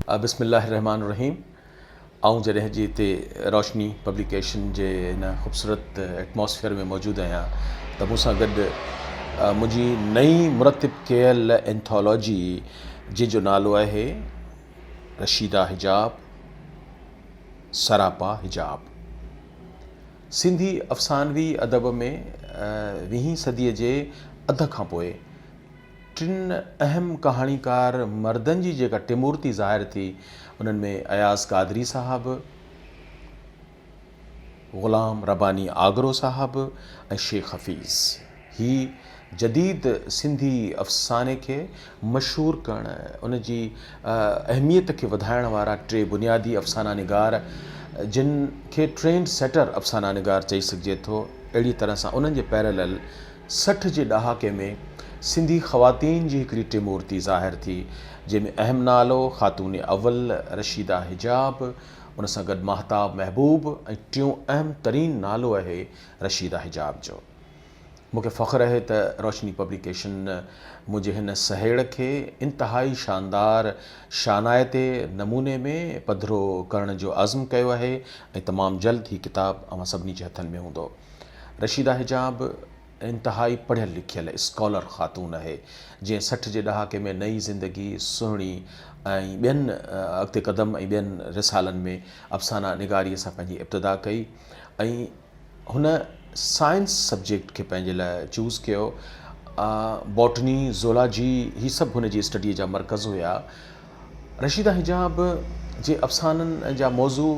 بسم الله الرحمٰن الرحيم آئون جڏهن جي هتي روشني پبليڪيشن جي هن خوبصورت ايٽماسفيئر ۾ موجود آهيان ته مون سان گڏ منهنجي نئين مرتب ڪيل اينٿالاجي جنهن جو نالو آهي رشيده حجاب سراپا حجاب سنڌي افسانوي ادب ۾ ويهين صديء جي اڌ کان پوء ٽن اهم ڪهاڻيڪار مردن جي جيڪا ٽمورتي ظاهر ٿي، انهن ۾ اياز قادري صاحب، غلام رباني آگرو صاحب ۽ شيخ حفيظ. هي جديد سنڌي افساني کي مشهور ڪرڻ، ان جي اهميت کي وڌائڻ وارا ٽي بنيادي افسانه نگار، جن کي ٽرينڊ سيٽر افسانه نگار چئي سگهجي ٿو، اهڙيء طرح سان انهن جي پيرلل 60 جي ڏهاڪي ۾ سنڌي خواتين جي هڪڙي ٽمورتي ظاهر ٿي، جنهن ۾ اهم نالو خاتون اول رشيده حجاب، ان سان گڏ ماهتاب محبوب ۽ ٽيون اهم ترين نالو اهي رشيده حجاب جو. مون کي فخر اهي ته روشني پبليڪيشن منهنجي هن سهيڙ کي انتهائي شاندار شانائتي نموني ۾ پڌرو ڪرڻ جو عزم ڪيو اهي ۽ تمام جلد هي ڪتاب اوهان سڀني جي هٿن ۾ هوندو. رشيده حجاب انتهائي پڙهيل لکيل اسڪالر خاتون آهي، جنهن 60 جي ڏهاڪي ۾ نئين زندگي، سهڻي ۽ ٻين اڳتي قدم ۽ ٻين رسالن ۾ افسانه نگاريء سان پنهنجي ابتدا ڪئي ۽ هن سائنس سبجيڪٽ کي پنهنجي لاء چوز ڪيو. باٽني، زولاجي هي سڀ هن جي اسٽڊيء جا مرڪز هيا. رشيده حجاب جي افسانن جا موضوع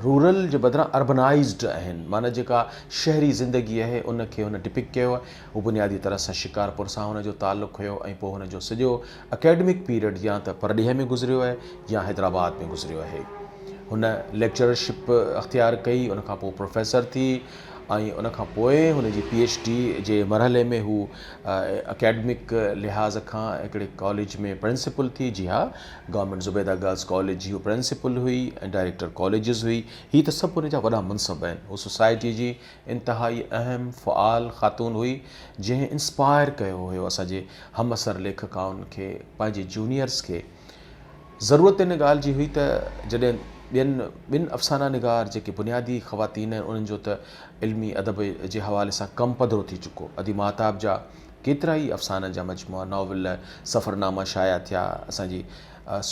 رورل جي بدران اربنائيزڊ آهن معنيٰ جيڪا شهري زندگي آهي ان کي هن ڊپڪٽ ڪيو آهي. هو بنيادي طرح سان شڪارپور سان هن جو تعلق هيو ۽ پوء هن جو سڄو اڪيڊمڪ پيريڊ يا ته پرڏيهه ۾ گذريو آهي يا حيدرآباد ۾ گذريو آهي. هن ليڪچررشپ اختيار ڪئي ان کان پوء پروفيسر ٿي ۽ ان کان پوء هن جي پي ايڇ ڊي جي مرحلي ۾ هو اڪيڊمڪ لحاظ کان هڪڙي ڪاليج ۾ پرنسپل ٿي جي ها گورنمينٽ زبيده گرلز ڪاليج جي هو پرنسپل هئي ۽ ڊائريڪٽر ڪاليجز هئي. هي ته سڀ هن جا وڏا منصب آهن. هو سوسائٽي جي انتهائي اهم فعال خاتون هئي جنهن انسپائر ڪيو هيو اسان جي همعصر ليکڪائن کي پنهنجي جونيئرز کي. ضرورت ان ڳالهه جي هئي ته جڏهن ٻين ٻن افسانه نگار جيڪي بنيادي خواتين آهن انهن جو ته علمي ادب جي حوالي سان ڪم پڌرو ٿي چڪو. ادي ماهتاب جا ڪيترائي افسانن جا مجموعا، ناول، سفرناما شايع ٿيا. اسان جي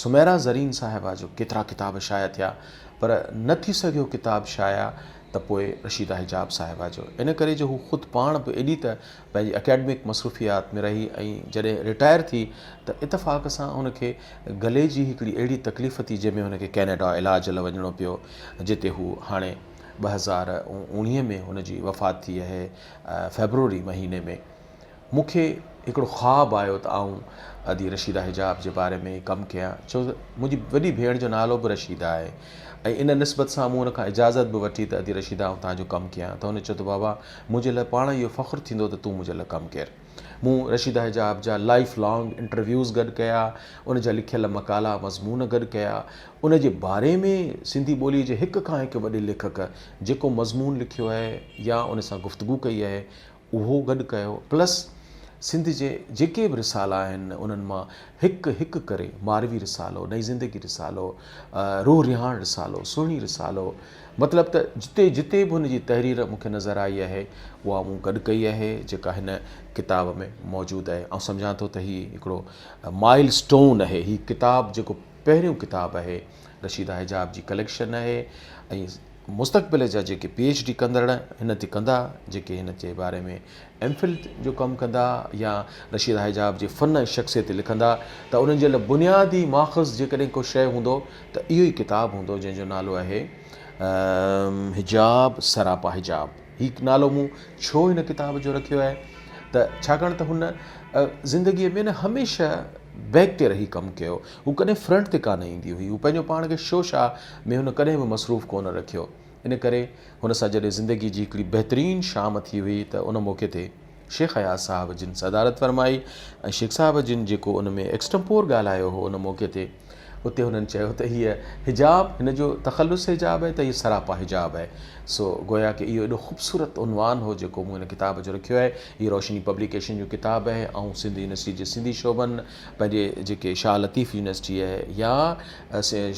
سميرا زرين صاحبه جو ڪيترا ڪتاب شايع ٿيا پر نه ٿي سگهيو ڪتاب شايع ته پوء رشيده حجاب صاحبه جو ان ڪري جو هو خود پاڻ به ايڏي ته پنهنجي اڪيڊمڪ مصروفيات ۾ رهي ۽ جڏهن رٽائر ٿي ته اتفاق سان هن کي گلي جي هڪڙي اهڙي تڪليف ٿي جنهن ۾ هن کي ڪينيڊا علاج لاء وڃڻو پيو جتي هو هاڻي 2019 ۾ هن جي وفات ٿي آهي فيبروري مهيني ۾. مون کي هڪڙو خواب آيو ته آئون ادي رشيده حجاب جي باري ۾ ڪم ڪيان ڇو ته منهنجي وڏي ڀيڻ جو نالو به رشيده آهي ۽ ان نسبت سان مون ان کان اجازت به وٺي ته ادي رشيده آئون توهان جو ڪم ڪيان ته هن چيو ته بابا منهنجي لاء پاڻ اهو فخر ٿيندو ته تون منهنجي لاء ڪم ڪر. مون رشيده حجاب جا لائيف لانگ انٽرويوز گڏ ڪيا، ان جا لکيل مقالا مضمون گڏ ڪيا، ان جي باري ۾ سنڌي ٻوليء جي هڪ کان هڪ وڏي ليکڪ جيڪو مضمون لکيو آهي يا ان سان گفتگو ڪئي آهي اهو گڏ ڪيو پلس سنڌ جي جيڪي به رسالا آهن انهن مان هڪ هڪ ڪري ماروي رسالو، نئين زندگي رسالو، روح رهاڻ رسالو، سهڻي رسالو مطلب ته جتي جتي به هن جي تحرير مون کي نظر آئي آهي اها مون گڏ ڪئي آهي جيڪا هن ڪتاب ۾ موجود آهي. آئون سمجهان ٿو ته هي هڪڙو مائل اسٽون آهي هي ڪتاب جيڪو پهريون ڪتاب آهي رشيده حجاب جي ڪليڪشن آهي ۽ مستقبل جا جيڪي پي ايڇ ڊي ڪندڙ هن تي ڪندا، جيڪي هن جي باري ۾ ايم فل جو ڪم ڪندا يا رشيد حجاب جي فن ۽ شخصيت تي لکندا ته انهن جي لاء بنيادي ماخذ جيڪڏهن ڪو شيء هوندو ته اهو ئي ڪتاب هوندو جنهن جو نالو آهي حجاب سراپا حجاب. هي نالو مون ڇو هن ڪتاب جو رکيو آهي ته ڇاڪاڻ ته هن زندگيء ۾ نه هميشه بيڪ تي رهي ڪم ڪيو. هو ڪڏهن فرنٽ تي ڪانه ايندي هئي. هو پنهنجو پاڻ کي شو شا ۾ هن ڪڏهن به مصروف ڪونه رکيو. ان ڪري هن سان جڏهن زندگي جي هڪڙي بهترين شام ٿي هئي ته ان موقعي تي شيخ اياز صاحب جن صدارت فرمائي ۽ شيخ صاحب جن جيڪو ان ۾ ايڪسٽمپور ڳالهايو هو ان موقعي تي اتي هنن چيو ته هيء حجاب هن جو تخلص حجاب آهي ته هيء سراپا حجاب آهي. سو گويا ڪه اهو ايڏو خوبصورت عنوان هو جيڪو مون هن ڪتاب جو رکيو آهي. هيء روشني پبليڪيشن جو ڪتاب آهي. آئون سنڌ يونيورسٽي جي سنڌي شعبن پنهنجي جيڪي شاهه لطيف يونيورسٽي آهي يا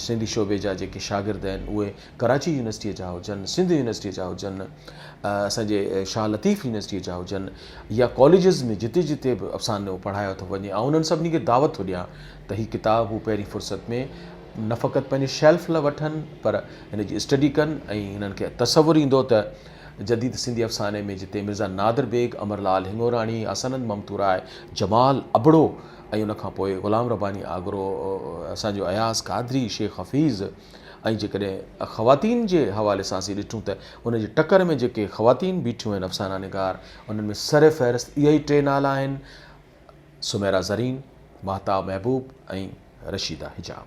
سنڌي شعبي جا جيڪي شاگرد آهن اهي ڪراچي يونيورسٽيء جا هجن، سنڌ يونيورسٽيء جا هجن، اسان جي شاهه لطيف يونيورسٽيء جا هجن يا ڪاليجز ۾ جتي جتي به افسانو پڙهايو ٿو وڃي آئون انهن سڀني کي دعوت ٿو ڏيان ته هي ڪتاب هو پهرين فرصت ۾ نه فقط پنهنجي شيلف لاء وٺن پر هن جي اسٽڊي ڪن ۽ هنن کي تصور ايندو ته جديد سنڌي افساني ۾ جتي مرزا نادر بيگ، امر لال هڱوراڻي، آسانند ممتوراء، جمال ابڙو ۽ ان کان پوء غلام رباني آگرو، اسان جو اياز قادري، شيخ حفيظ ۽ جيڪڏهن خواتين جي حوالي سان اسين ڏٺون ته ان جي ٽڪر ۾ جيڪي خواتين بيٺيون آهن افسانه نگار انهن ۾ سر فهرست اهي ئي ٽي نالا آهن، سميرا زرين، ماهتاب محبوب ۽ رشيده حجاب.